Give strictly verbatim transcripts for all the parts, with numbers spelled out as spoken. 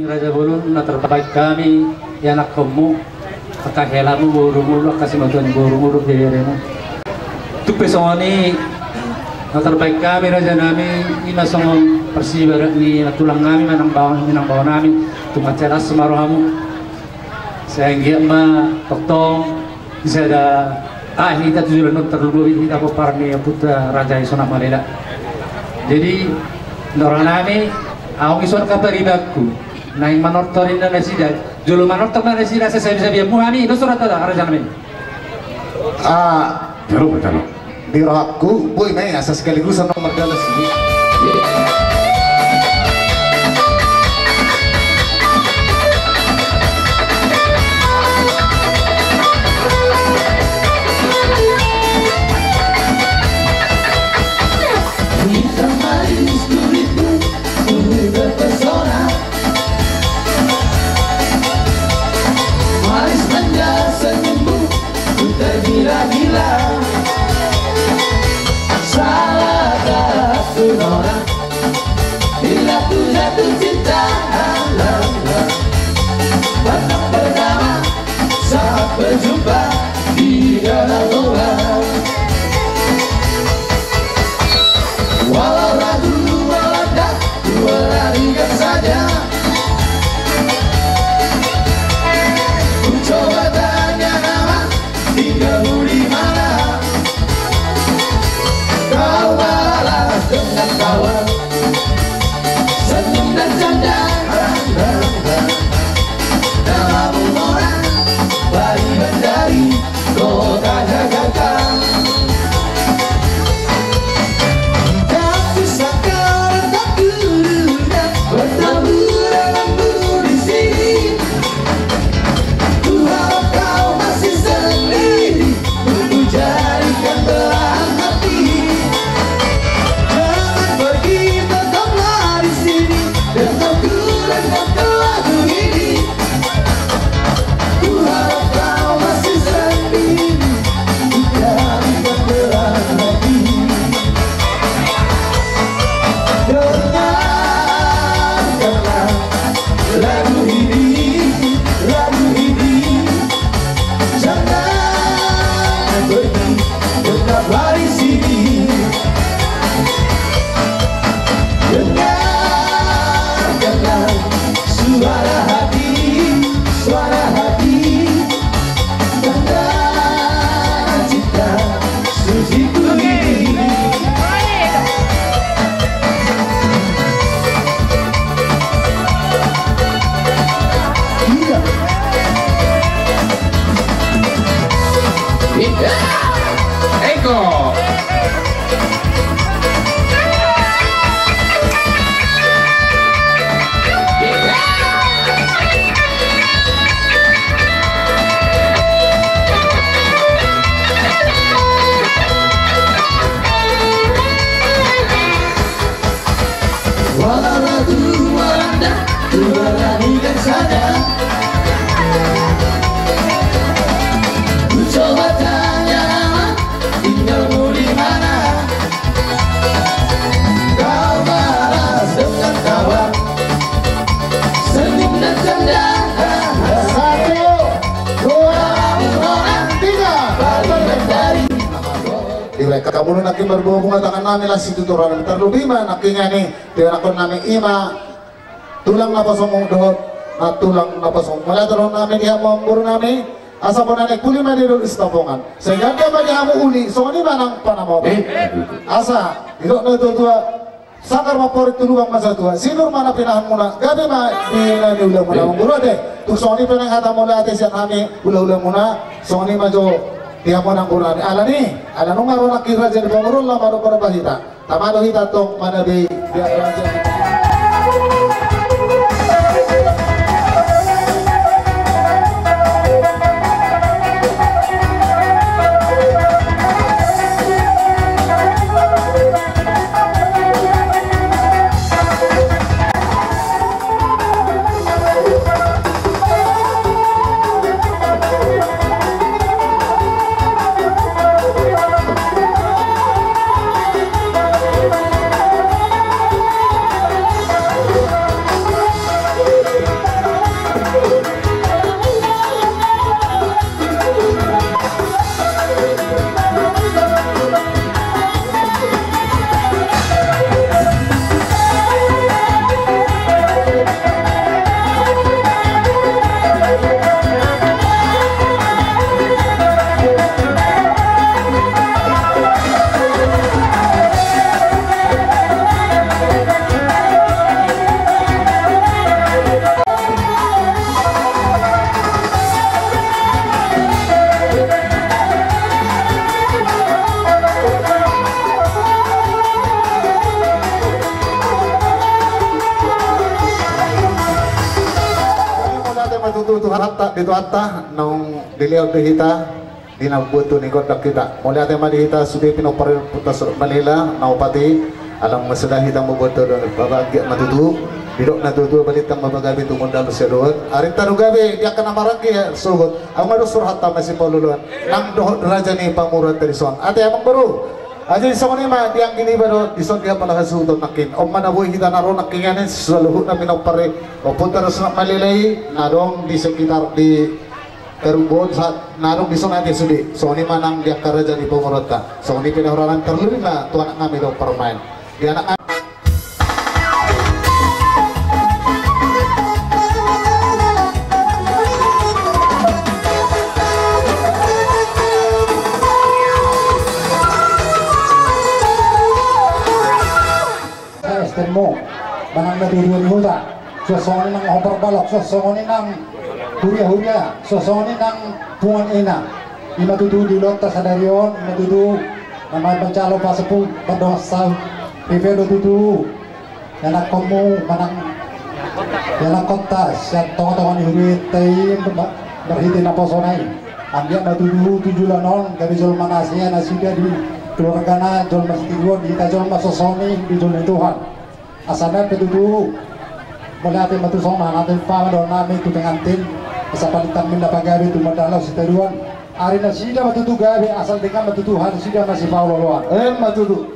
Raja Bolon, na tarbaen hami ianakhonmu, angka helamu, borumu, angka simatuan ni borumu dohot beberemu. Tung pe songon i, na tarbaen hami rajanami, i ma songon parsibarat ni tulang nami manang bao, manang bao nami, tung mansai las ma rohamu. Sai anggiat ma tongtong di sada tahi hita tu joloan on, tarlumobi hita pomparan ni ompunta Raja i Sonak Malela. Jadi, nora nami, ahu i songon angka paribanku, naeng manortor ninna nasida, jolo manortor ma nasida, sai sabisabianmu hami dos rohanta rajanami. Ah, jolo, jolo. Di rohangku, boi ma i asa sekaligus annon mardalan sini. Manis manja senyummu, ku tergila-gila. Salahkah aku, nona, bila ku jatuh cinta? Pandang pertama saat berjumpa di danau Toba. Walau ragu, walau tak, ku beranikan saja. Ku coba tanya nama, tinggalmu di mana? Kau balas dengan tawa, senyum dan canda. Namamu, nona, pariban dari kota Jakarta. Tapi sekarang tak kuduga bertemu denganmu di sini. Ku harap kau masih sendiri, ku jadikan belahan hati. Jangan pergi, tetaplah di sini, dengarkan lagu ini. Ku harap kau masih sendiri, ku jadikan belahan hati. Dengarkanlah lagu ini, lagu ini. Jangan pergi, tetaplah di sini. Dengarkanlah suara hati, suara hati. Tanda cinta suci ku ini. Eko. Walau ragu, walau tak, ku beranikan saja. Ku coba tanya nama, tinggalmu di mana? Kau balas dengan tawa, senyum dan canda. Satu, dua, tiga. Paling dari. Di mereka kamu nangkin berbunga-bunga tangan nami, las situtoran nami, tarlumobi ma nangkin i, di anakon nami i ma tulang naposongmu dohot na tulang naposongmu. Mauliate do nami di hamu amangboru nami. Asa bona ni puli ma di dolok Sitampongan. Sai ganda ma di hamu uli, songon i ma nang panamora. Eh. Asa didok na tua-tua, sanggar ma amporik, tu lubang ma satua. Sinur ma na pinahanmuna, gabe ma di na niulamuna. Eh. Amangboru ate, tung songon i pe nang hata mauliate sian hami hula-hulamuna. Songon i ma jo di hamu amangboru nami. Alani, ala nunga ro nangkin raja ni pamoruon, laho marompa-rompa hita. Tama do hita tong manabei. Tutu, Tuhan, hata di Tuhanta naung dilehon di hita di na buat tu ni gondang hita. Mauliate ma di hita sude pinompar ni Ompunta Sundut Malila na opat i. Alai masada hita mambuat dohot bagiat ma tutu. Didok na tutu balintang ma pagabe tumundalhon siadopan. Arinta do gabe di angka na maranggi sogot. Ahu ma dos rohanta masipaolooloan nang dohot raja ni pamoruonta dison. Ate amang boru. Jadi songon i ma di anggi niba dohot dison di hapala hasuhuton nangkin. On ma na boi hita na ro nangkin i saluhutna pinompar ni Ompunta Sundut Malila i na adong di sekitar di Karumbuon sahat na adong dison ate sude. Songon i ma nang di angka raja ni pamoruonta. Songon i pe na hurang terlebih ma tu anak nami dohot parumaen. Di anak nami. Estenmu manang na tuduan huta. Suang songon i nang hombar balok, suang songon i nang huria-huria, suang songon i nang punguan ina. I ma tutu di ulaonta sadari on, i ma tutu na manjalo pasapu pardongan saut. Ripe do tutu ianakkonmu manang ianakkonta sian tonga-tonga ni hurianta i marhite naposona i. Anggiat ma tutu tu joloan on gabe jolma na asea nasida di keluargana, jolma sitiruon di hita jolma songon i di jolo ni Tuhan. Asa na pe tutu mauliate ma tutu songon na ate pama dohot nami tu pengantin. Asa balintang ma na pagabe tumundalhon sitadoan. Ari nasida ma tutu gabe asal denggan ma tutu hal nasida masipaolooloan. Emma tutu.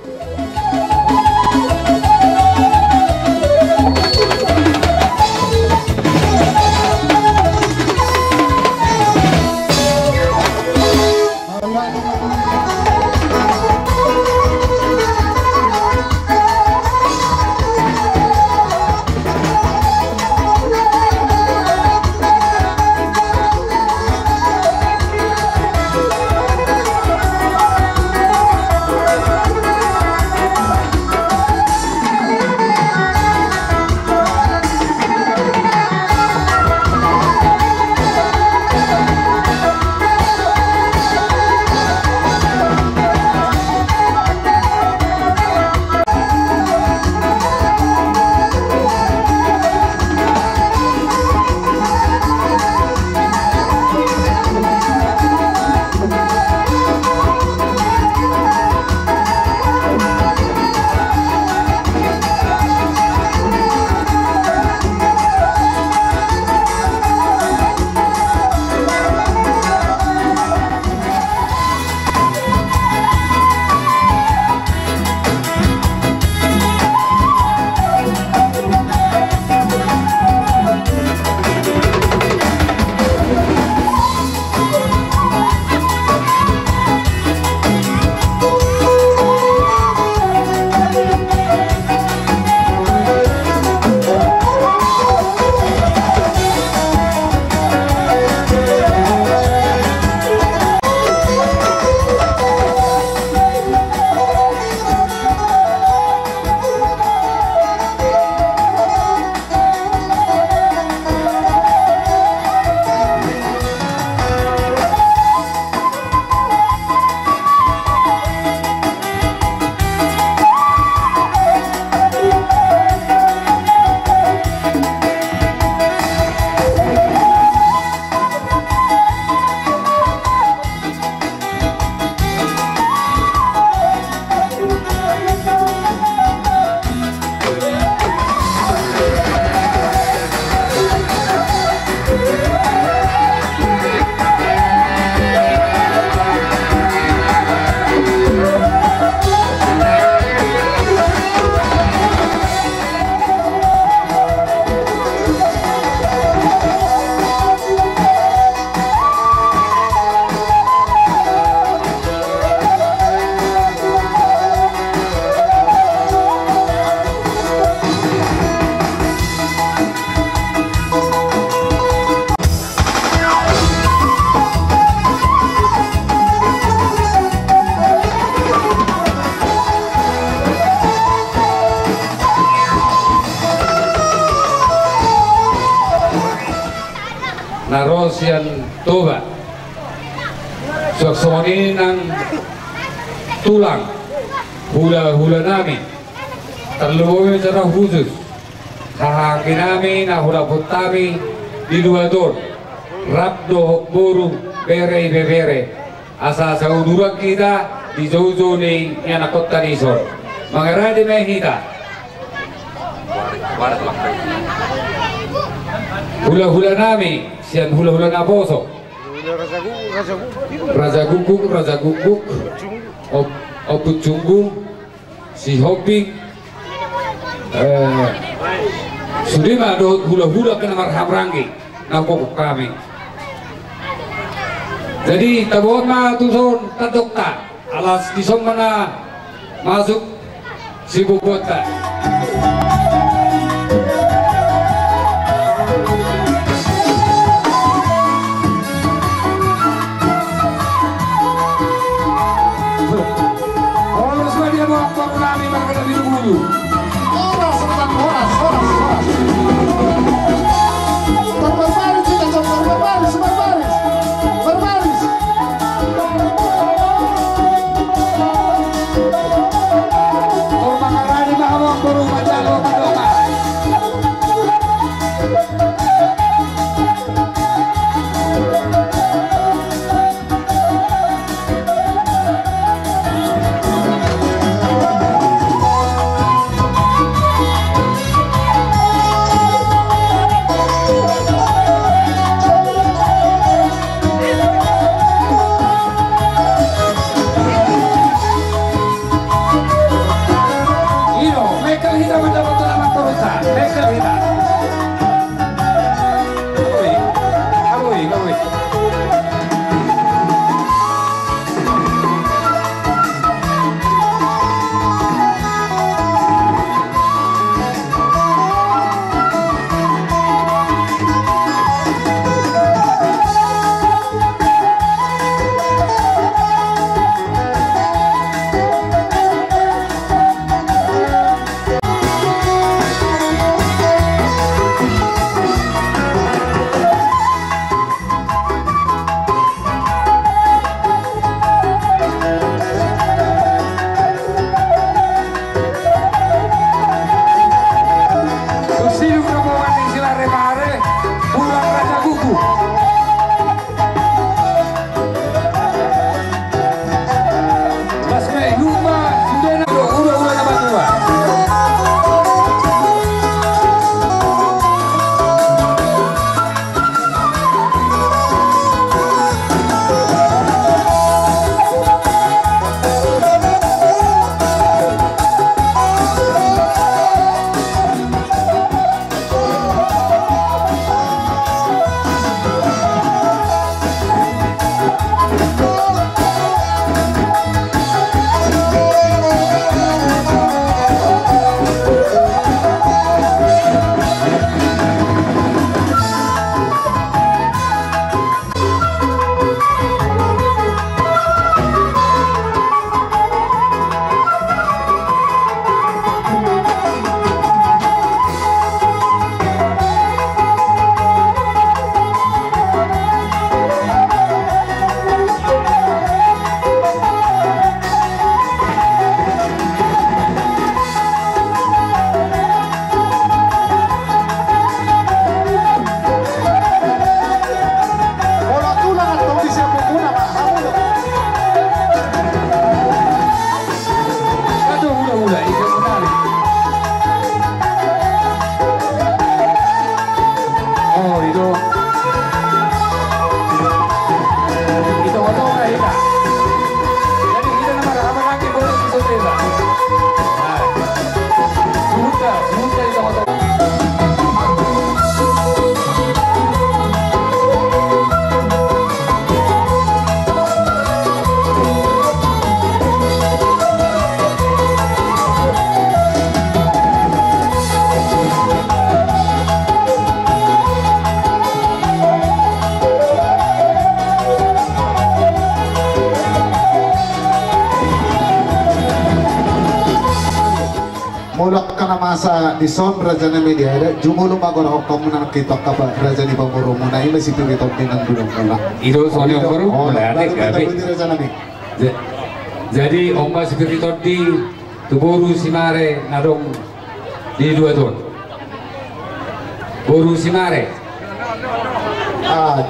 Na ro sian Toba. Suang songon i nang tulang, hula-hula nami, tarlumobi secara khusus haha anggi nami na hula Pontami, Di luat on, rap dohot boru, bere, ibebere, asa sauduran hita di joujou ni ianakhonta dison. Mangarade ma hita. Hulahulanami sian hulahula naposo. Raja Guguk, Raja Guguk, Om-, Ompu Junggu, Sihombing, eh, sude ma dohot hulahula na marhahamaranggi na hugokhon hami. Jadi taboan ma tuson tandokta, ala dison ma na masuk sibubuonta. Horas ma di hamu amang boru nami marga Nabulubulu. Horas, horas, horas, horas. Marbarbaris hita, Cok, marbarbaris, marbaris. Marbaris. Tor mangarade ma hamu amang boru manjalo mandonga. Io, mengkel hita mandapot tu nama turunta, mengkel hita. Oi, oi, oi. Tung sidung rombongan ni si Mare Mare, pulang Raja Guguk. Pas ma i huba, sude na, ula, ula, ula na matua. Molo angka na masa dison raja nami di adat, jumolo ma gorahon hamu nang hita angka raja ni pamoruonmuna, i ma si Piri Tondi nang duduk muna. I do songon i, Om Boru. Mauliate gabe. Raja nami. Ja-, jadi on ma si Piri Tondi tu boru si Mare na adong di luat on. Boru si Mare. Ah.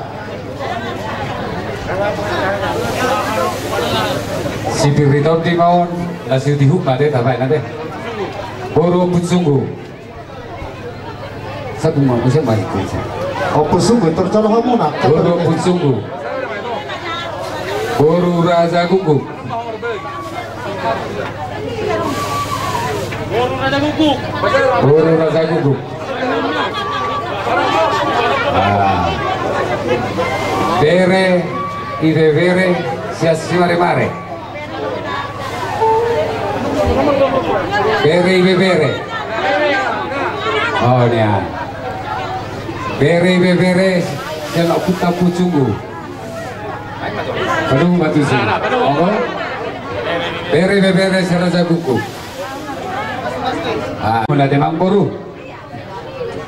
Sipir ni tondi ma on, na siudihut ma de, tabaen na de. Boru Ompusunggu. Satu ma, bisa mari. Ompusunggu, terjolo hamuna. Boru Ompusunggu. Boru Raja Guguk. Boru Raja Guguk. Boru Raja Guguk. Ah. Bere, ibebere, sian Simaremare. Bere, ibebere. Oh, nian. Bere, ibebere, sian Ompunta Ompusunggu. Aduh, batu si. Apa? Bere, ibebere, sian Raja Guguk. Ah, mauliate ma amang boru.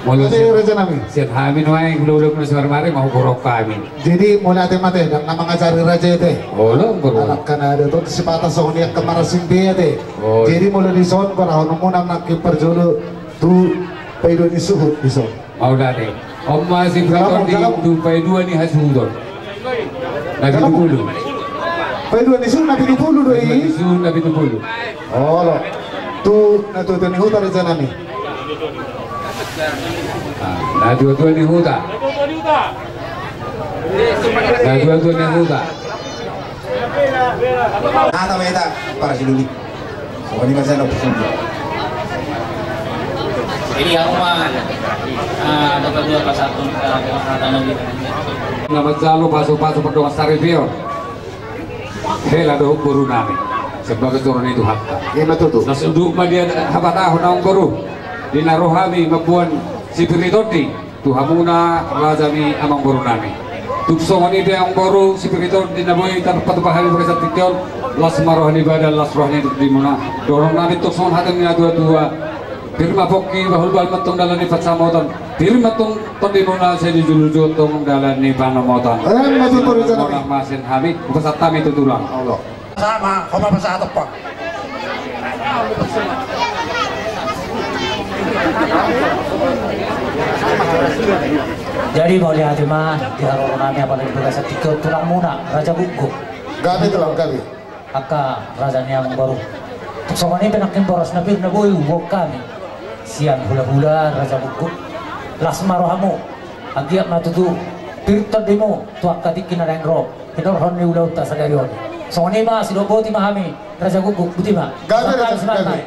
Molo sian, raja nami, sian hami nuaeng hulahula muna Simaremare ma huborok hami. Jadi mauliate ma te, ndang na mangajari raja i te. Olo, amang boru. Alana kan ada tu sipata songon i angka marasing be i te. Oh. Jadi molo dison parahononmuna nangkin parjolo tu paidua ni suhut dison. Mauliate. On ma sipir ni tondi tu paidua ni hasuhuton. Na pitu pulu. Paidua ni suhut na pitu pulu do i. Paidua ni suhut na pitu pulu. Olo. Tu natuatua ni huta, raja nami. Ah, natuatua ni huta. Natuatua ni huta. Hata ma hita, para sidoli. Songon i ma sian Ompusunggu. Jadi hamu ma, ah, dapat dua pas satu, ah, hata na di. Na manjalo pasupasu pardongan saripeon. Hela dohot boru nami. Sebagai joro ni Tuhanta. Ima tutu. Na sundut ma di habatahon, amang boru. Di na ro hami mamboan sipir ni tondi. Tu hamuna raja ni amang boru nami. Tung songon i pe amang boru, sipir ni tondi na boi tarpatupa hami bagasan tingki on, las ma roha ni badan, las roha ni tondimuna. Dohonon nami tung songon hata ni natuatua: Pir ma pongki, bahulbahul ma antong dalan ni pansamotan. Pir ma antong tondimuna, sai juljulju antong dalan ni panomotan. Emma tutu, raja nami. Mauliate ma sian hami, hupasahat hami tu tulang. Olo. Sama, ho ma pasahat ompang. Jadi mauliate ma di haroro nami, apala di bagasan tingki on tulangmuna, Raja Guguk. Gabe tulang, gabe. Angka raja ni amang boru. Tung songon i pe nangkin boras na pir na boi huboan hami sian hulahula Raja Guguk. Las ma rohamu, anggiat ma tutu pir tondimu tu angka tingki na naeng ro. Hinorhon ni ulaonta sadari on. Songon i ma, sidok boti ma hami, Raja Guguk, boti ma. Gabe, raja, gabe.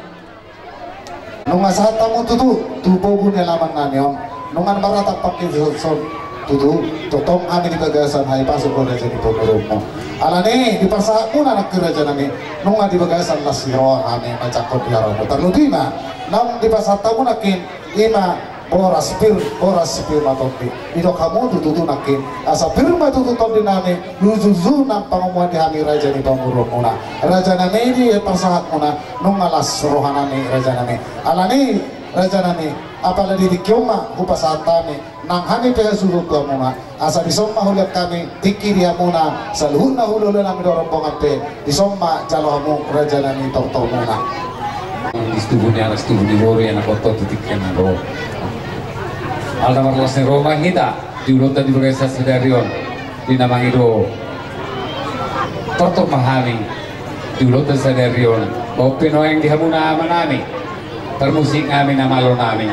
Nunga sahat hamu tutu tu pogu ni alaman nami on. Nunga marata pake son tutu, tongtong hami di bagasan hahipason do raja ni pamoruonmu. Alani i, dipasahat muna nangkin, raja nami, nunga di bagasan las ni roha hami manjangkon di haromu. Tarlumobi ma naung dipasahat hamu nangkin, ima boras pir, boras si pir ma tondi. Didok hamu tutu nangkin, asa pir ma tutu tondi nami, juljulju nang pangomoan di hami raja ni pamoruonmuna. Raja nami, dipasahat muna, nunga las roha nami, raja nami. Alani i, raja nami, apala di tingki on ma hupasahat hami nang hami pe hasuhuton tu hamuna. Asa dison ma hulean hami tingki di hamuna, saluhutna hulahula nami dohot rombongan pe, dison ma jalo hamu raja nami tortormuna. Di tubu ni anak, tubu ni boru, anak oto tu tingki na ro. Ala marlas ni roha ma hita di ulaonta di bagasan sadari on, di na mangido tortor ma hami. Di ulaonta sadari on, bahen pe nuaeng di hamuna ama nami, parmusik nami, na malo nami.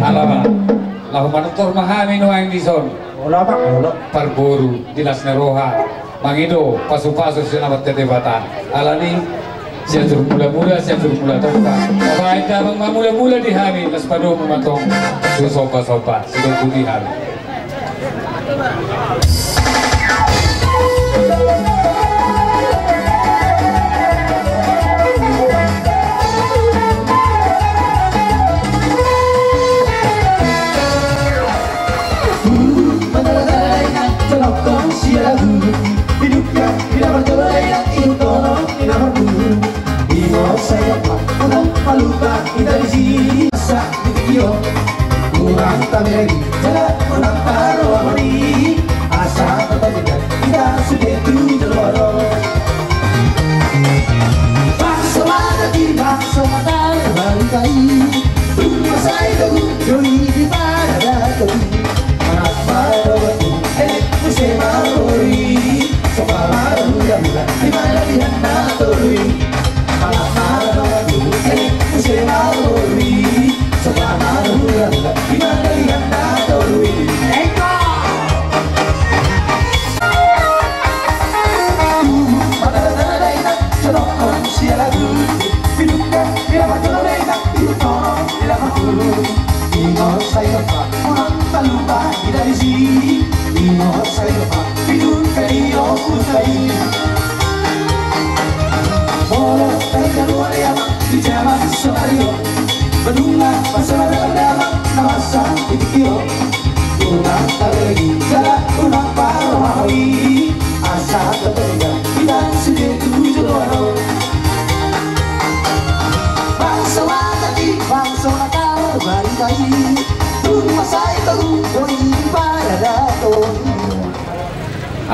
Ala ma, laho manortor ma hami nuaeng dison. Olo, olo. Parboru di las ni roha, mangido pasupasu sian Amanta Debata. Alani i, sian jur mulamula, sian jur mula tongka. Bahen damang ma mulamula di hami, las padomu ma antong tu sombasomba, sidok boti hami. Asa tatapidan ita sude tu jolo. Bangso Batak i, bangso Batak, bangkai. Rumah saya dulu, doi di pada datu.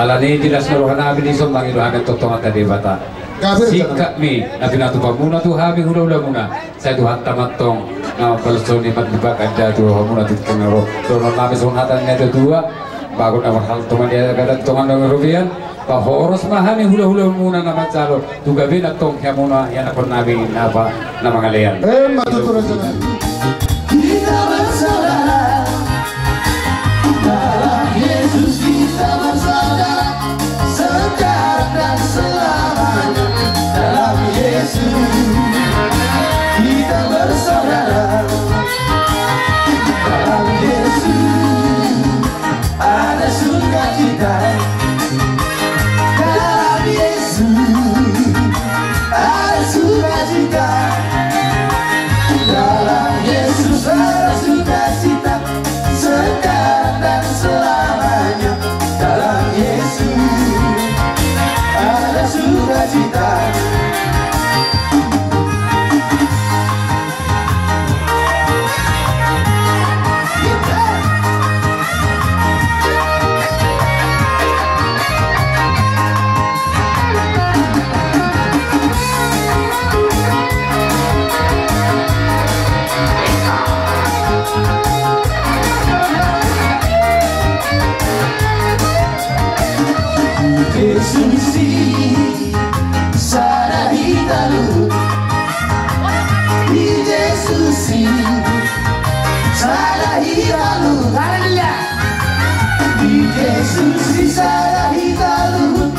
Alani i, las ni rohanami dison, mangido hami tongtonganta Debata. Singkatmi na pinatupa muna tu hami hulahulamuna. Sai Tuhanta ma antong na mambalos songon i, marlipat enda tu rohamuna tu tingki na ro. Dohonon nami songon hata ni natuatua: Bagot na marhalto ma di aek, gata ni tonga na di robean. Pahoros ma hami hulahulamuna na manjalo tu gabena antong hamuna ianakhon nami na mangalean. Emma tutu, raja nami. Kita bersaudara dalam Yesus, kita bersaudara sekarang dan selamanya. Dalam Yesus kita bersaudara. Dalam Yesus ada sukacita. Dalam Yesus ada sukacita. Dalam Yesus ada sukacita. Sekarang dan selamanya. Dalam Yesus ada sukacita. Jesus i sada hita lut. Di Jesus i sada hita lut. Haleluya. Di Jesus i sada hita lut.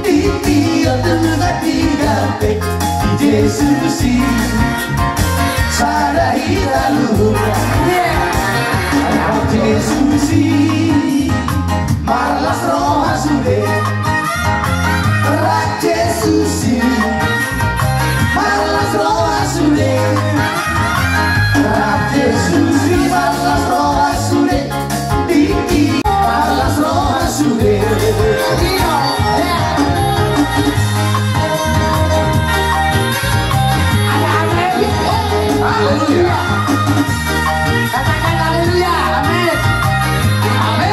Di tiop tu na tiga pe. Di Jesus i sada hita lut. Rap Jesus i marlas roha sude. Rap Jesus i marlas roha sude. Rap Jesus i marlas roha sude. Marlas roha sude. Haleluya. Katakan haleluya. Amin. Amin.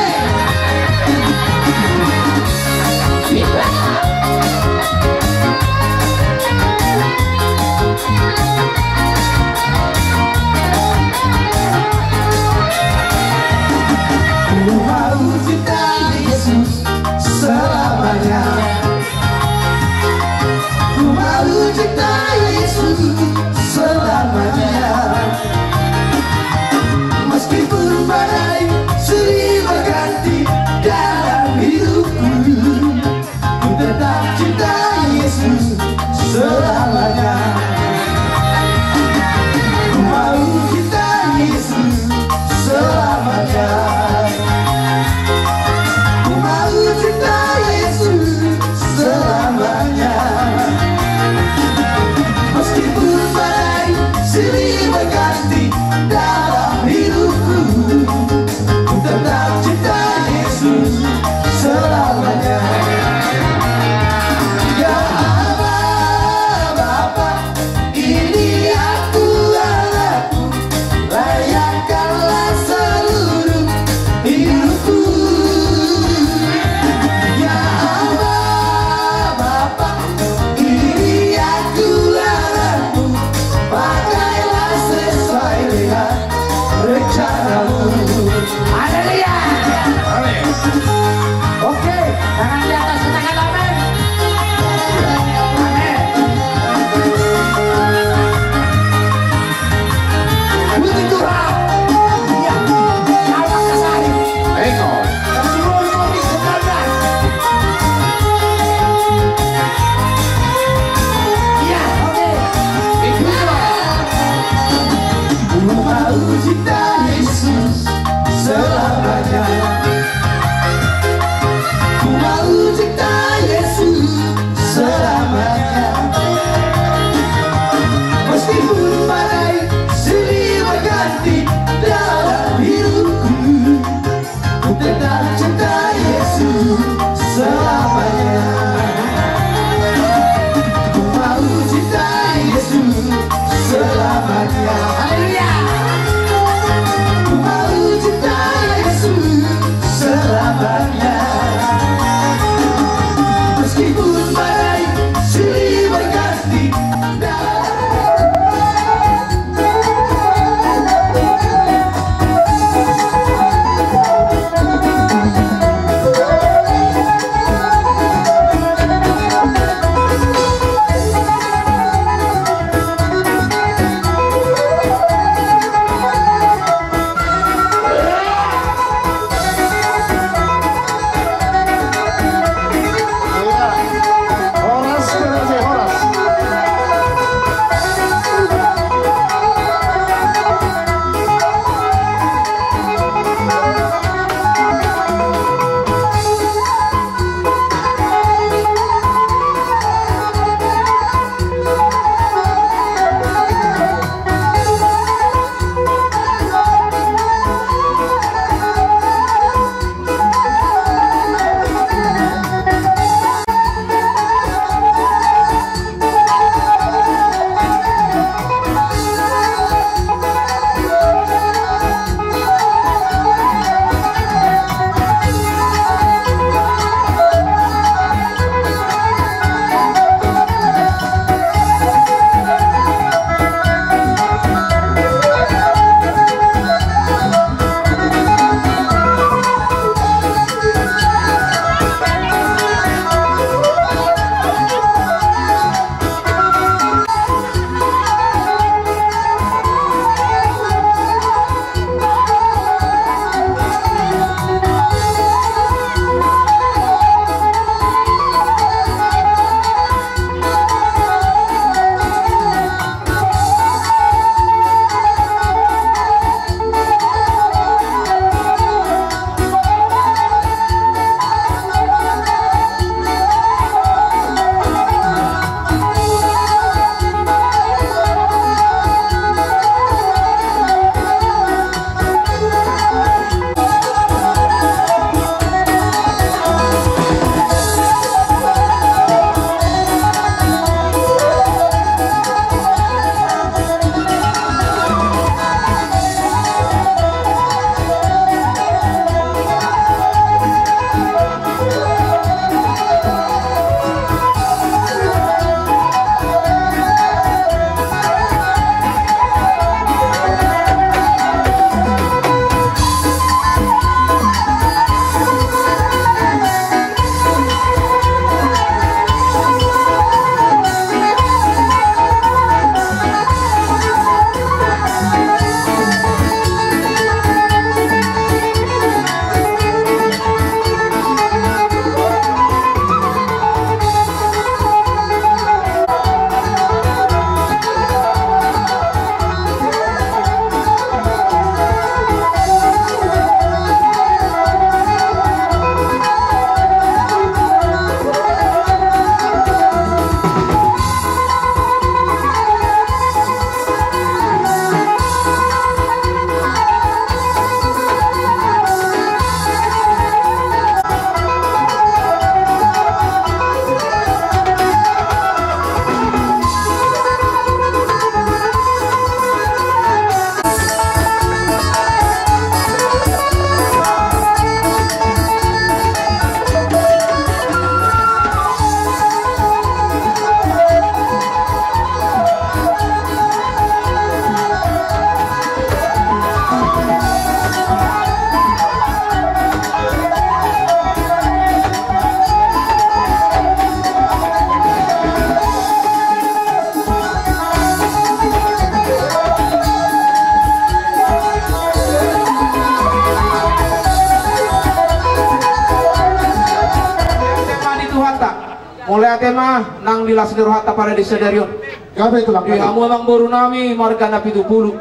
Mauliate ma nang di las ni rohanta pala di sadari on. Gabe tulang. Di hamu amangboru nami marga Napitupulu,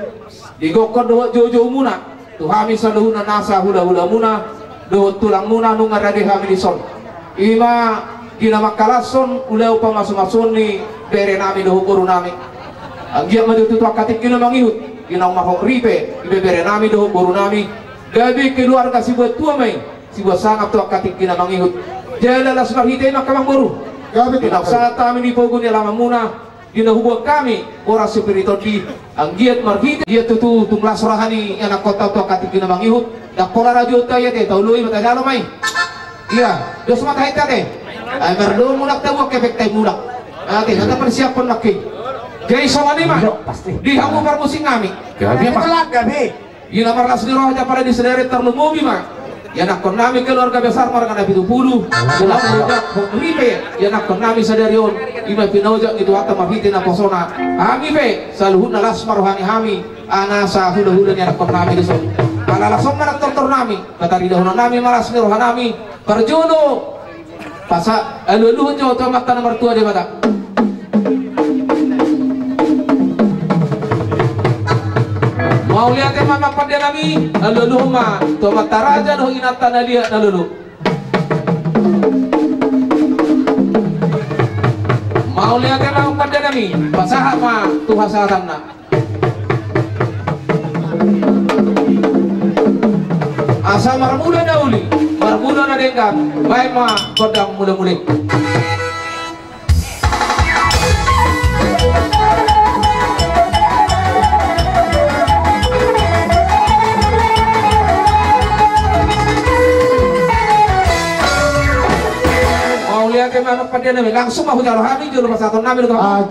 di gokhon dohot joujoumuna, tu hami saluhutna nasa hulahulamuna dohot tulangmuna nunga rade hami dison. I ma di na mangkalashon ulaon pamasumasuon ni bere nami dohot boru nami. Anggiat ma tutu tu angka tingki na mangihut, di naung marhot ripe, ibebere nami dohot boru nami, gabe keluarga sibuat tua ma i, sibuat sangap tu angka tingki na mangihut. Jala las marhite i ma, amangboru. Gabe tulang. Di naung sahat hami di pogu ni alamanmuna, di na huboan hami boras sipirit tondi, anggiat marhite, anggiat tutu tung las roha ni ianakkonta tu angka tingki na mangihut. Ndang pola rajuonta i ate, taoloi ma, tajalo ma i. Ia, dos ma tahe ate. Ai mardomu nang tabuat kepeng tai mulak. Ate, na taparsiaphon nangkin. Jadi songon i ma. Iyo, pasti. Di hamu parmusik nami. Gabe ma. Gabe. Di na marlas ni roha jala pala di sadari on, tarlumobi ma ianakkon nami keluarga besar marga Napitupulu. Jala ripe ianakkon nami sadari on, i ma pinaojak ni Tuhanta marhite naposona. Hami pe saluhutna las ma roha ni hami, nasa hulahula ni ianakkon nami dison. Pala las on ma nang tortor nami, pataridahonon nami ma las ni roha nami. Parjolo, pasa, alualuhon jo tu Amanta na martua Debata. Mauliate ma amang pande nami, alualuhon ma tu amanta raja dohot inanta na liat na lolo. Mauliate ma amang pande nami, pasahat ma tu hasahatanna. Asa marmula na uli, marmula na denggan, baen ma gondang mulemule. Mauliate ma amang pande nami, langsung ma hujalo hami jolo pasahaton nami do. Ah,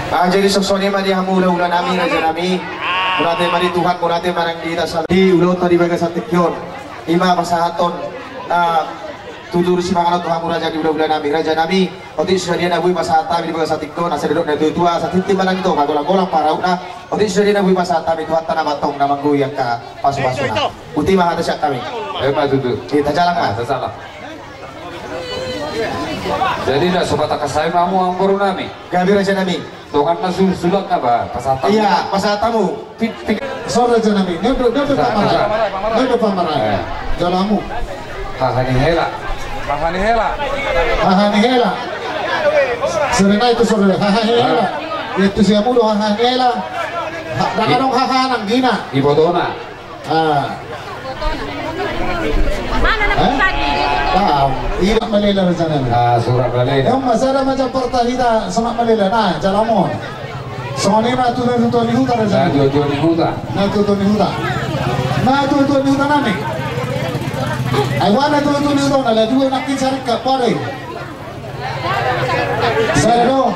Ah, jadi songon i ma di hamu hulahula nami, raja nami. Mauliate ma di Tuhan, mauliate ma nang di hita saluhutna di ulaonta di bagasan tingki on. I ma pasahaton, ah, tutur sipanganon tu hamu raja ni hulahula nami, raja nami. Otik sadia na boi pasahat hami di bagasan tingki on, asa didok natuatua, asa tintin ma nang ito panggolang-golang pangarahutna. Otik sadia na boi pasahat hami, Tuhanta nama antong na manggohi angka pasupasuna. Boti ma hata sian hami. Emma tutu. Hita jalang ma. Ah, hita jalang. Jadi na so patangkas hami ma hamu amangboru nami. Gabe, raja nami. Dongan na su-, sulang na ba pasahat hamu. Iya, pasahat hamu. Pi-, pi-, sore, raja nami. Nyodo, nyodo, pamarang. Nyodo, pamarang. Eh. Jalo hamu. Haha ni hela. Haha ni hela. Haha ni hela. Sore na itu sore. Haha ni hela. Ah. Itu si hamu do haha ni hela. Ha, dang adong haha nang gina. Ibotona. Ah. Mana na tadi? Tahu. Irak malela rencana. Ah, surak malela. Yang masa ada macam partai kita semak malela. Nah, jalamon. Songon i ma tuatua ni huta rencana. Nah, tuatua ni huta. Nah, tuatua ni huta. Nah, tuatua ni huta nami. Ai wana tuatua ni huta, na la dua nakin sarik ka pare. Sada do.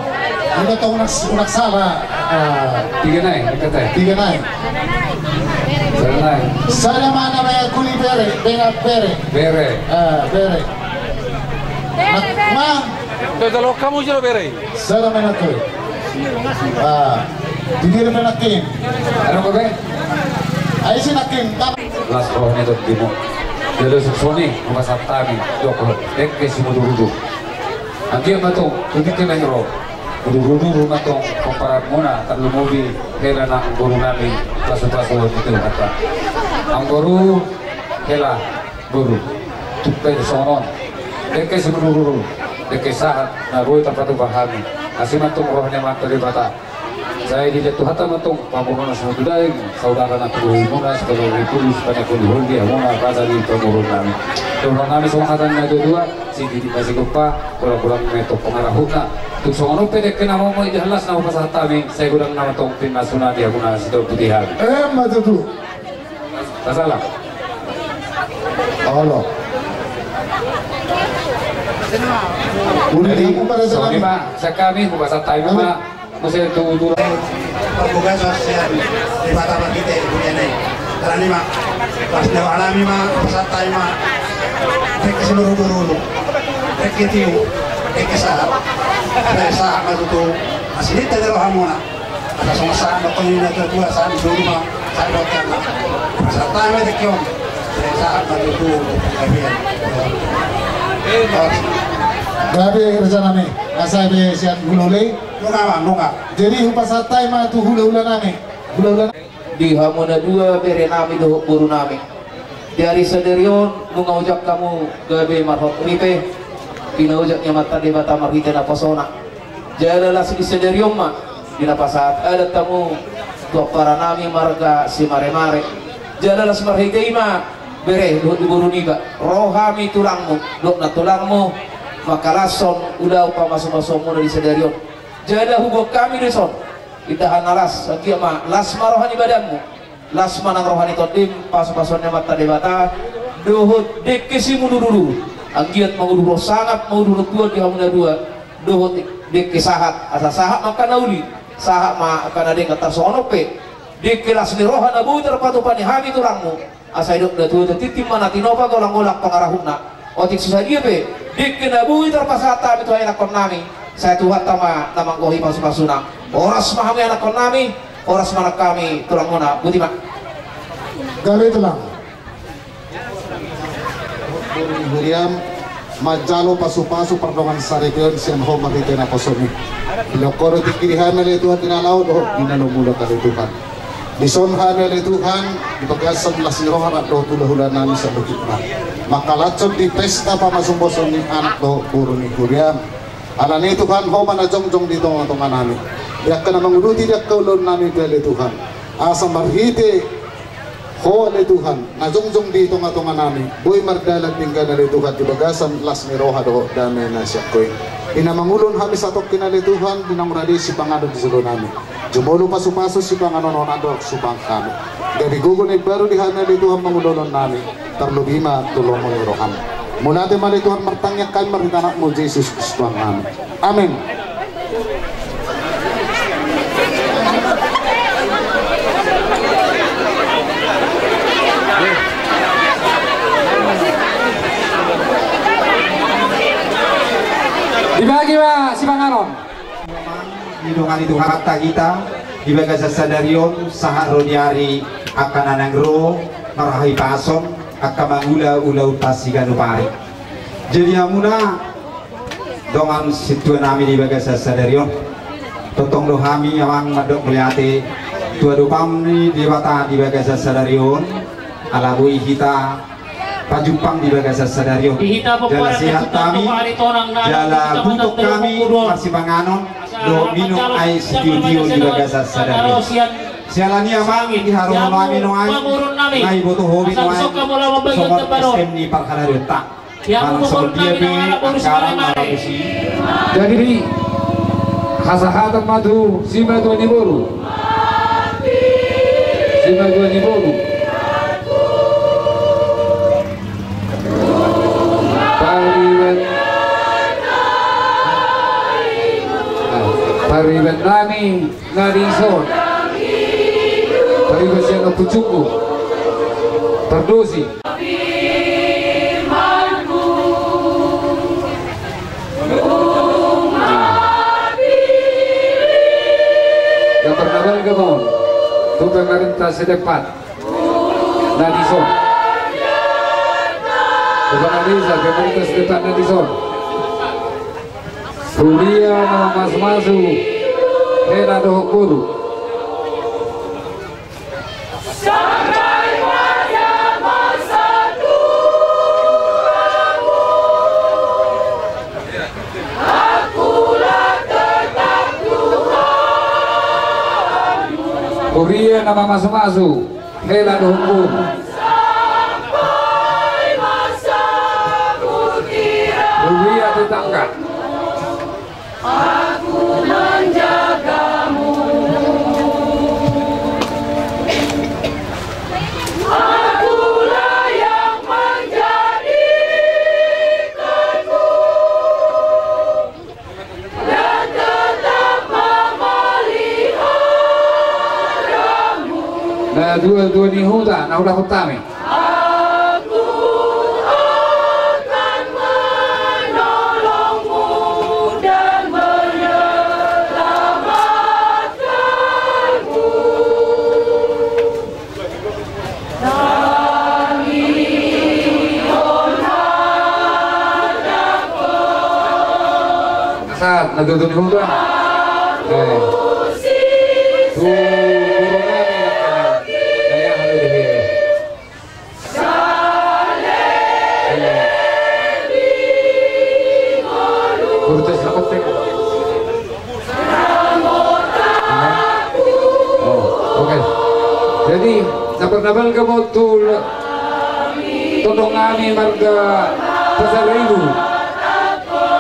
Udah tau unak, unak salah. Ah. Tiga nai, dekat ya. Tiga nai. Sada nai. Sada mana me kuli bere, benga bere. Bere. Ah, bere. Nak ma. Tuh, kalau kamu sudah bere. Sada mana tuh. Ah. Tiga mana kin. Ada apa, Bang? Ayo sih nakin. Las roha ni tondimo. Jala songon i ma pasahat hami dohot dengke simudurudur. Anggiat ma tong tu dengke na i ro, mudurudur ma tong pomparanmuna, tarlumobi hela nang boru nami, pasupasu ni Tuhanta. Amangboru, hela, boru, tung pe songon on. Dengke simudurudur, dengke sahat na boi tarpatupa hami. Asi ma tong roha ni Amanta Debata. Sai dilean Tuhanta ma tong pamoruonna, simanjujung saudara na tubu muna, saudara ni tubu, sipanekon ni hondi hamuna, raja ni pamoruon nami. Dohonon nami songon hata ni natuatua, sididik ma sigompa, golanggolang ma tong pangarahutna. Tung songon on pe dengke na mamungka di las na hupasahat hami, sai godang nama tong pinasuna di hamuna, sitorop putihon. Emma tutu. Tasala. Olo. Udah. Jadi, di hamu pada songon i ma, sian hami, hupasahat hami ma. Muse tu, tu. Parbagason sian Debata marhite di dunia i. Alani ma, pas nyawa alami ma, pasahat hami ma. Dengke simudurudur. Dengke tiu, dengke sahat. Dengke sahat ma tutu. Asi di tengah rohamuna. Asa songon sahat ma tong i natuatua, sahat di jolo ma, sahat di roha. Pasahat hami ma dengke on. Sahat ma tutu. Gabe. Gabe rencana nami. Asa be sian hulahula i. Nunga ma, nunga. Jadi hupasahat hami ma tu hulahula nami. Hulahula nami. Di hamu na dua bere nami dohot boru nami. Di ari sadari on nunga ojak hamu gabe marhoturipe. Pinaojak ni Amanta Debata marhite naposona. Jala las di sadari on ma di na pasahat adat hamu tu ampara nami marga Simaremare. Jala las marhite i ma bere dohot di boru niba. Ro hami tulangmu, dohot nantulangmu mangkalashon ulaon pamasumasuonmuna di sadari on. Jala huboan hami dison. Indahan na las, anggiat ma las ma roha ni badanmu, las ma nang roha ni tondim, pasupasuon ni Amanta Debata, dohot dengke simudurudur, anggiat manguduhon sangap, manguduhon tuan di hamu na dua, dohot dengke sahat, asa sahat ma angka na uli, sahat ma angka na denggan. Tarsongon on pe dengke las ni roha na boi tarpatupa ni hami tulangmu, asa didok natuatua, tintin ma na tinopa, golanggolang pangarahutna. Otik so sadia pe dengke na boi tarpasahat hami tu hahianakkon nami, sai Tuhanta ma na manggohi pasupasuna. Horas ma hamu ianakkon nami, horas ma nang hami tulangmuna. Boti ma. Gabe tulang. Boru ni huriam, manjalo pasupasu pardongansaripeon sian Ho marhite naposom i. Dilehon Ho do tingki di hami ale Tuhan di na laho dohot di na lomo, ale Tuhan. Dison hami ale Tuhan, di bagasan las ni roha rap dohot hulahula nami saluhutna, mangkalashon di pesta pamasumasuon ni anak dohot boru ni huriam. Alani i Tuhan, Ho ma na jongjong di tongatonga nami. Di angka na manguduti di angka ulaon nami pe ale Tuhan, asa marhite Ho ale Tuhan na jongjong di tongatonga nami, boi mardalan denggan ale Tuhan di bagasan las ni roha dohot dame na sian Ho i. Di na mangulahon hami satongkin ale Tuhan, di naung rade sipanganon di jolo nami, jumolo pasupasu sipanganon on andor supangan hami. Gabe gogo na imbaru di hami ale Tuhan mangulahon nami, tarlobi ma tu lomo ni roham. Mauliate ma ale Tuhan martangiang hami marhite anakmu Jesus Kristus Tuhan nami. Amen. Panganon. Didongani Tuhanta hita di bagasan sadari on, sahat ro di ari angka na naeng ro marhahipason, angka mangula ulaonta siganup ari. Jadi hamuna dongan sintua nami di bagasan sadari on, tongtong do hami amang mandok mauliate tu adopan ni Debata di bagasan sadari on, ala boi hita pajumpang di bagasan sadari on. Jala sehat hami, jala butuk hami marsipanganon dohot minum aek sitio-tio di bagasan sadari on. Siala ni i amang, diharohon hami nuaeng, nga diboto hami nuaeng songon S T M ni parhalado ta. Manang songon dia pe angka na marhaha. Jadi hasahatan ma tu simatua ni boru. Simatua ni boru. Pariban, pariban nami na dison. Pariban sian ompu Junggu. Pardosi. Gambar na balga ma on tu pemerintah setempat na dison. Kepala desa, pemerintah setempat na dison. Huria na mamasumasu hela dohot boru. Huria na mamasumasu hela dohot boru. Huria tetangga. Aku menjagamu. Akulah yang menjadikanmu dan tetap memeliharamu. Na tuatua ni huta na hudapot hami. Aku akan menolongmu dan menyelamatkanmu. Sahat na tuatua ni huta. Eh. Tu guru nami na daya halo di he. Kurtes na kotek. Oh, oke. Jadi, na pernah bal kamu tu tondong nami marga Pasaribu.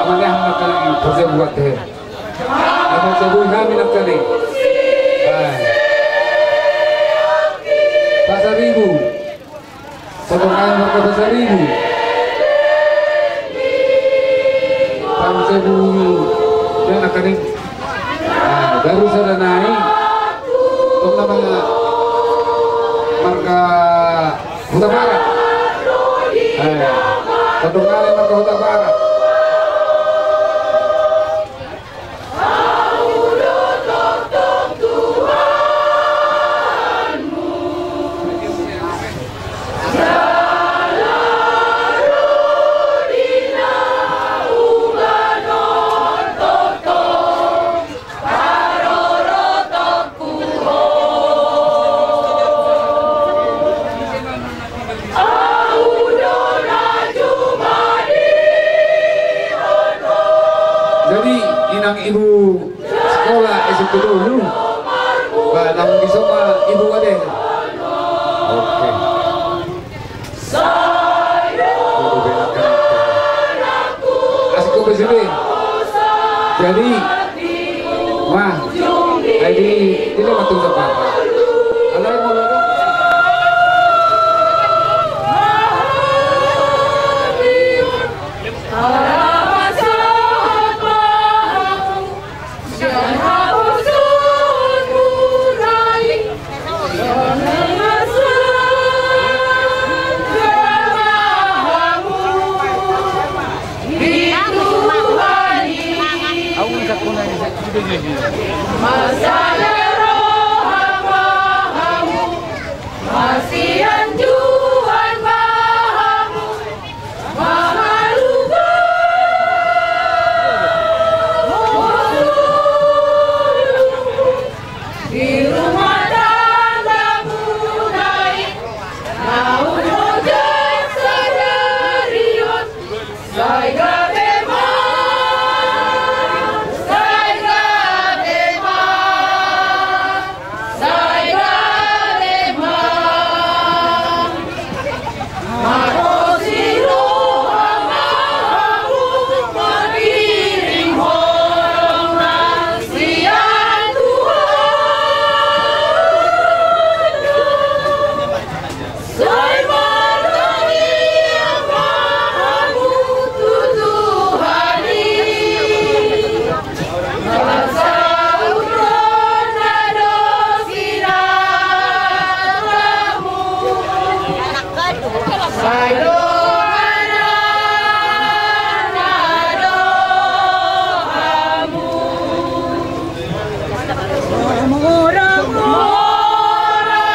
Amanah na kali Pasaribu buat deh. Aman sebui nami na kali. Eh. Pasaribu. Tondong nami marga Pasaribu. Pang sebui na kali. Ah, baru sada nai. Tong nama marga Hutabarat. Eh, tondong nami marga Hutabarat. Jadi, inang ibu sekolah S M P dulu. Ba, namun bisa ma ibu ade. Oke. Asik ko besi be. Jadi, wah, jadi tidak betul apa. Alai mau Marsada roha ma hamu, marsianjuan ma hamu, manghaluhon di rumah tanggamuna i, naung ojas sadari on. Sai gabe ma, sai gabe ma, sai gabe ma. Marhite roha ma hamu, marhirim holong na sian Tuhan. Sai martangiang ma hamu tu Tuhan i. Pasahathon na dos ni hamu. Sai donganan do hamu. Mora, mora.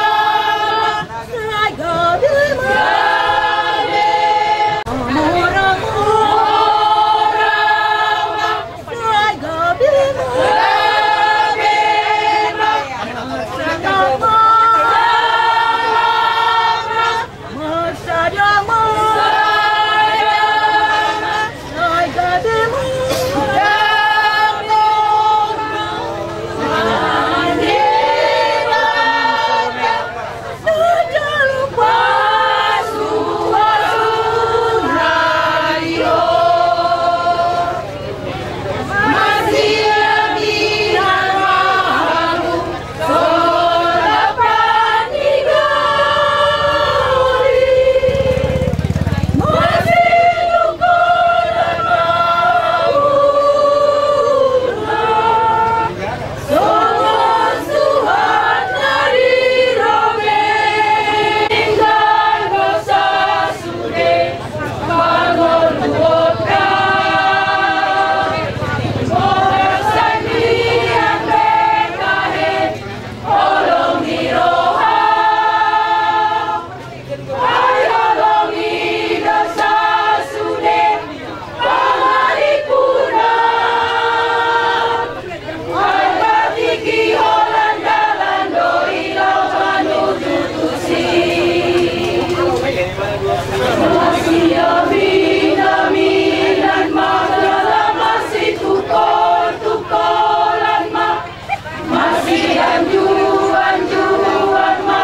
Masianjuan-juan ma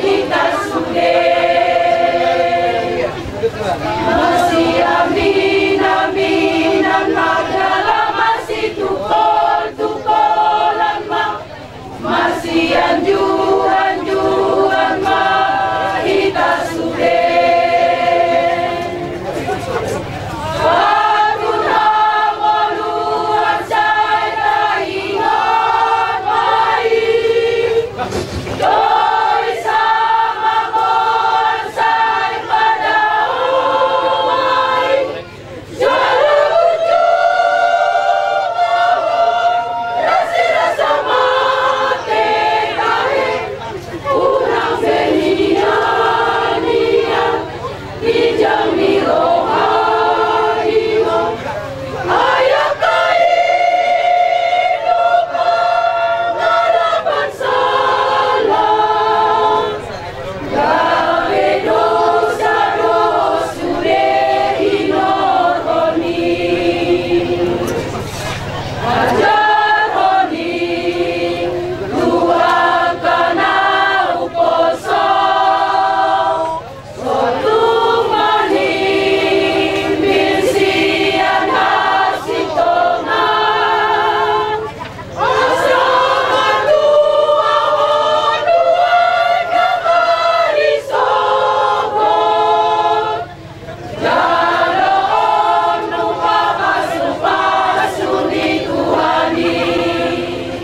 hita sude. Masiamin-aminan ma jala masitungkol-tungkolan ma. Masianjuan-juan ma hita sude.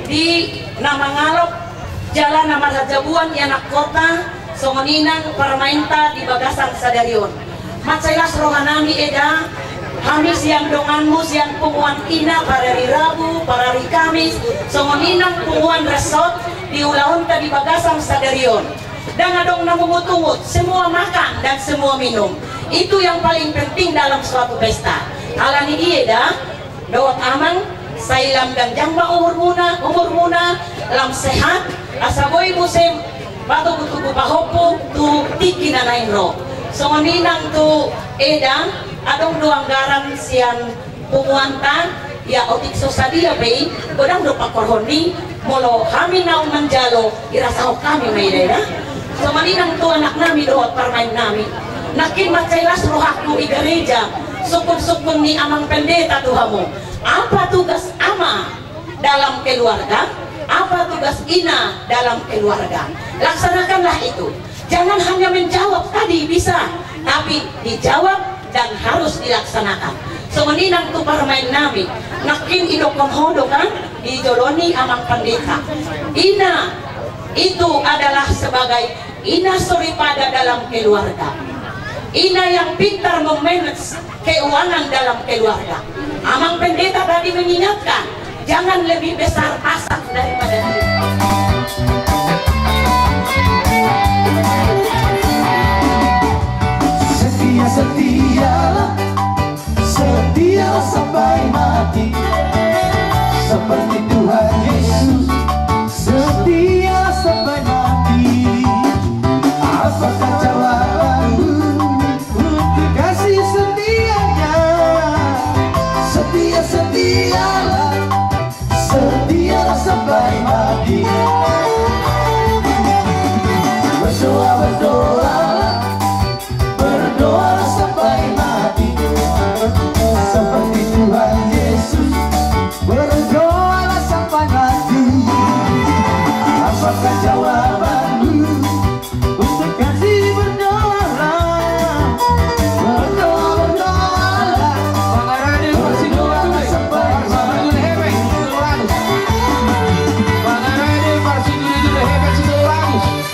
Di na mangalap jala na marhajabuan ianakhonta, songon i nang parumaenta di bagasan sadari on. Mansai las rohanami eda, Hami sian donganmu, sian punguan ina, parari Rabu, parari Kamis, songon i nang punguan resort, di ulaonta di bagasan sadari on. Ndang adong na mungut-ungut, semua makan dan semua minum. Itu yang paling penting dalam suatu pesta. Alani i eda, dohot amang, sai lam ganjang ma umurmuna, umurmuna, lam sehat, asa boi muse patogu-togu pahompu tu tingki na naeng ro. Songon i nang tu eda, adong do anggaran sian punguanta, ia otik so sadia pe i, godang do pangkorhon ni, molo hami naung manjalo, irasahon hami ma i da eda. Songon i nang tu anaknami dohot parumaennami. Nangkin mansai las rohangku i gareja, sungkun-sungkun ni amang pendeta tu hamu. Apa tugas ama dalam keluarga, apa tugas ina dalam keluarga. Laksanakanlah itu. Jangan hanya menjawab tadi bisa, tapi dijawab dan harus dilaksanakan. Songon i nang tu parumaennami, nangkin idokkon ho do kan, di jolo ni amang pendeta. Ina itu adalah sebagai ina soripada dalam keluarga. Ina yang pintar memanage keuangan dalam keluarga. Amang pendeta tadi mengingatkan, jangan lebih besar pasak daripada diri. Setia, setialah, setia sampai mati, seperti Tuhan Yesus setia sampai mati. Apakah jawabanmu untuk kasih setianya? Setia, setialah, setialah sampai mati. Berdoa, berdoalah, berdoa sampai mati. Seperti Tuhan Yesus, berdoalah sampai mati. Apakah jawabanmu untuk kasih? Berdoalah, berdoa, berdoalah. Pangarade parsinduhut tu, berdoalah sampai mati. Pangarade parsinduhut tu, berdoalah sampai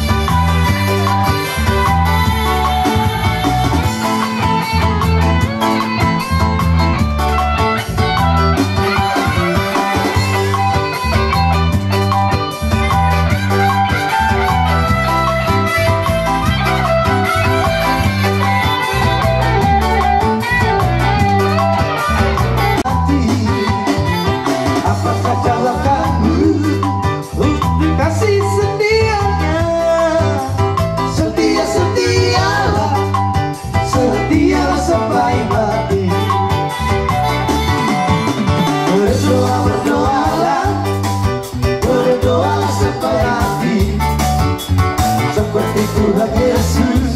mati. Apakah jawabanmu untuk kasih setianya? Setia, setialah, setia sampai mati. Berdoa, berdoalah, berdoa sampai mati. Seperti Tuhan Yesus,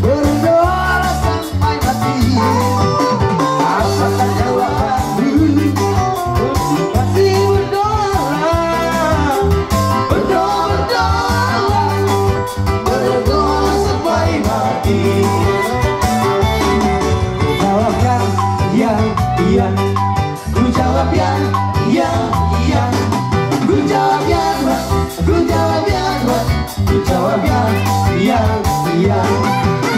berdoalah sampai mati. Apakah jawabanmu untuk kasih? Berdoalah, berdoa, berdoalah, berdoa sampai mati. Ku jawab yang iya, iya. Ku jawab yang iya, iya. Ku jawab yang, ku jawab yang, ku jawab yang iya, iya.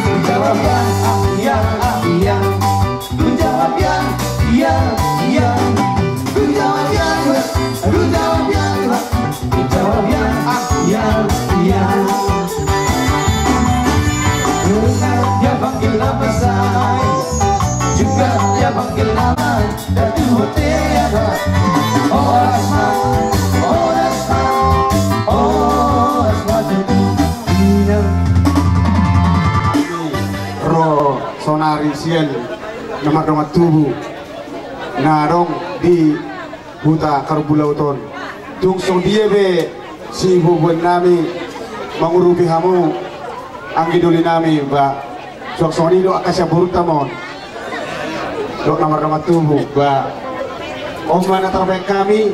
Ku jawab yang ah, iya, ah, iya. Ku jawab yang iya, iya. Ku jawab yang, ku jawab yang, ku jawab yang ah, iya, iya. Dengar dia panggil nama saya, juga dia panggil nama Datu Hotel. Horas ma, horas ma, horas ma. Ro saonari sian na mardongan tubu na adong di huta Karumbu Laut on. Tung songon dia be sibubuan nami mangurupi hamu, anggi doli nami, ba suang songon i do angka siamborunta ma on dohot na mardongan tubu, ba on ma na tarbahen hami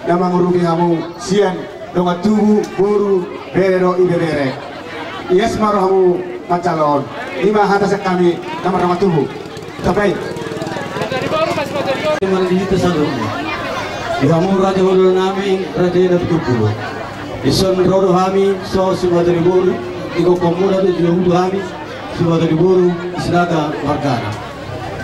na mangurupi hamu sian dongan tubu, boru, bere dohot ibebere. Ias ma rohamu manjalo on. I ma hata sian hami na mardongan tubu. Tapai. Di hamu raja hudol nami, raja na pitupulu. Dison ro do hami so simatua ni boru, di gokhonmuna do diuduti hami simatua ni boru Sinaga margana.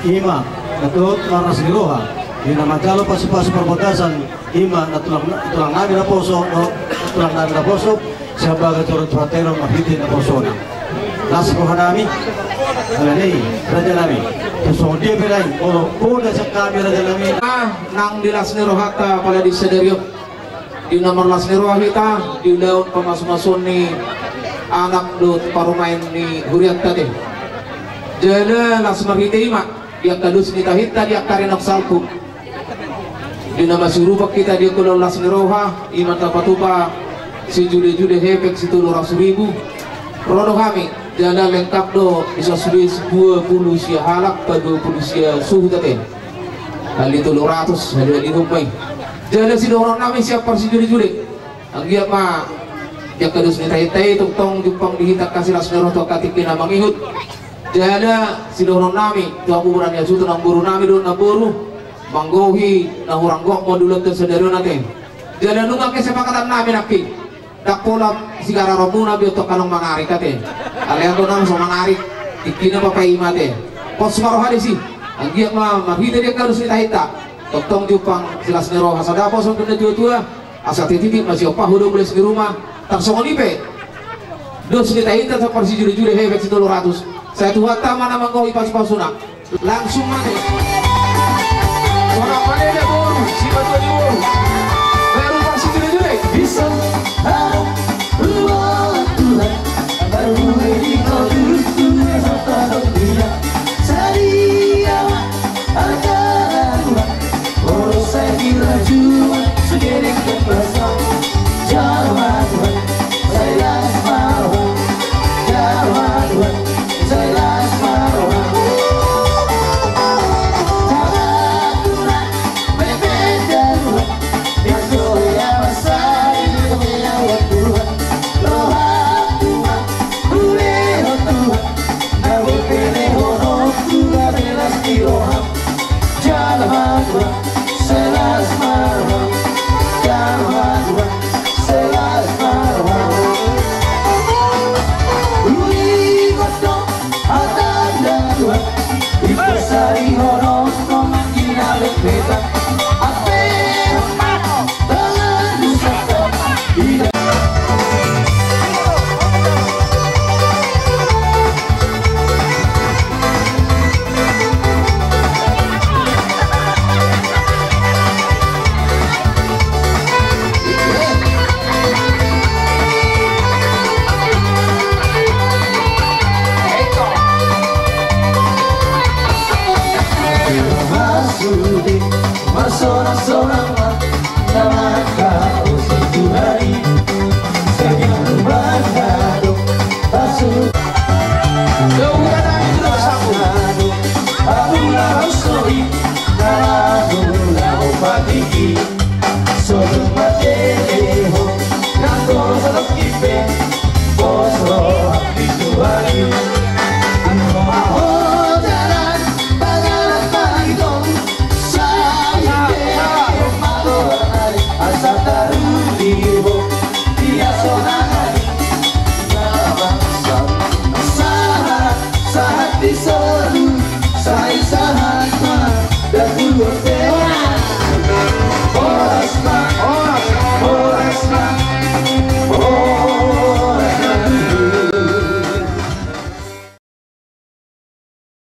I ma Dohot marlas ni roha di na manjalo pasupasu parbagason, i ma nantulang, nantulang nami naposo, nantulang nami naposo, sian bagas joro ni Tuhanta i do marhite naposona. Las roha nami, alani i, raja nami. Songon dia pe nai, molo poda sian hami raja nami. Ah, nang di las ni rohanta pala di sadari on. Di na marlas ni roha hita di ulaon pamasumasuon ni anak dohot parumaen ni hurianta ate. Jala las marhite i ma di angka dos ni tahinta di angka ari naung salpu. Di na masiurupan hita di angka ulaon las ni roha, i ma tapatupa sijulejule hepeng sitolu ratus ribu. Ro do hami, jala lengkap do, i sasude dua pulu sia halak, pa dua pulu sia suhut ate. Hali tolu ratus, hali, hali hombai. Jala sidohonon nami sian parsijulejule. Anggiat ma di angka dos ni tahinta i tongtong jumpang di hita angka silas ni roha tu angka tingki na mangihut. Jala sidohonon nami tu hamu boru ni hasuhuton, namboru nami dohot namboru, manggohi na hurang gok ma di ulaonta sadari on ate. Jala nunga kesepakatan nami nangkin. Ndang pola sigararonmuna be on tong, naung mangarik ate. Alai on do naung so mangarik, tingkina papaima ate. Pos ma roha disi. Anggiat ma marhite di angka dos ni tahinta tongtong jumpang silas ni roha, sada pos on tu na tuatua. Asa titip ma siompa hu do mules di ruma. Tarsongon i pe dos ni tahinta sian parsijulejule hepeng sitolu ratus, sai Tuhanta ma na manggohi pasupasuna. Langsung ma ate. Sonang ma ate, boru, simatua ni boru. Baru parsijulejule. Bisa, harap, rumah Tuhan, baru ini kau duduk, Tuhan, apa kau bilang? Sadia ma, harta, rumah, boru, saya kira cuma segedeng kekuasaan. Jama Tuhan, saya las ma roha. Jama Tuhan,